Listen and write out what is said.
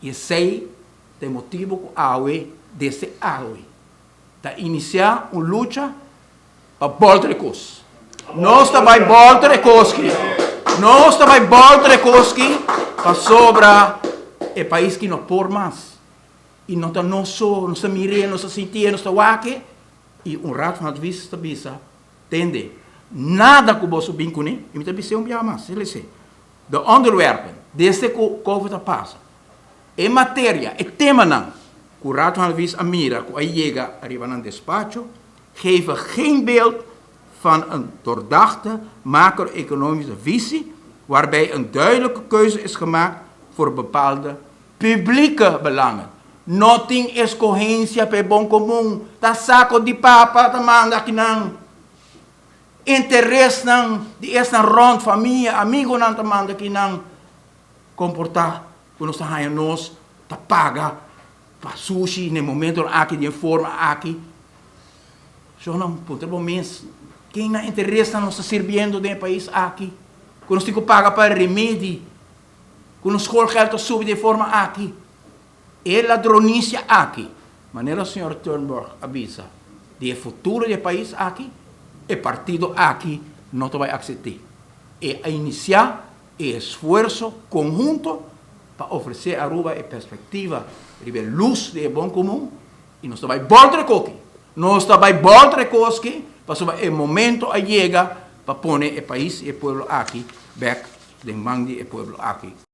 I esei ta e motibu ku awe, desde awe, ta inisiá un lucha pa bòlter e kos. Nos ta bai bòlter e kos ki. Nos ta bai bòlter e kos ki pasobra e pais ki no por mas. I no ta nos so, nos ta mir'é, nos ta sintié, nos ta wak e. I un Raad van Advies ta bisa, Tende, nada ku boso bin kuné, i mi ta bis'é un biaha mas, esei. De onderwerpen, desde ku Covid a pasa, e materia, e temanan ku Raad van Advies a mira ku a yega ariba nan despacho, geven geen beeld van een doordachte macro-economische visie waarbij een duidelijke keuze is gemaakt voor bepaalde publieke belangen. No tin eskohensia pa e bon komun, ta sako di papa ta manda akinan. Interesnan di esnan rònt, famia, amigonan ta manda kinan komportá ku nos ta haña nos ta paga pa sushi na e momentonan aki di e forma aki. Shornan puntra bo mes, ken nan interesnan nos ta sirbiendo den e pais aki ku nos tin ku paga pa remedi ku nos schoolgeld ta subi di e forma aki? E ladronisia aki, manera señor Turnburg a bisa, di e futuro di e pais aki, e partido aki no ta bai aksept'é. E a inisiá e esfuerso konhunto pa ofresé Aruba e perspektiva riba e lus di e bon komun i nos ta bai bòlter e koki. Nos ta bai bòlter e koski pasobra e momento a yega pa pone e pais i e pueblo aki bèk den man di e pueblo aki.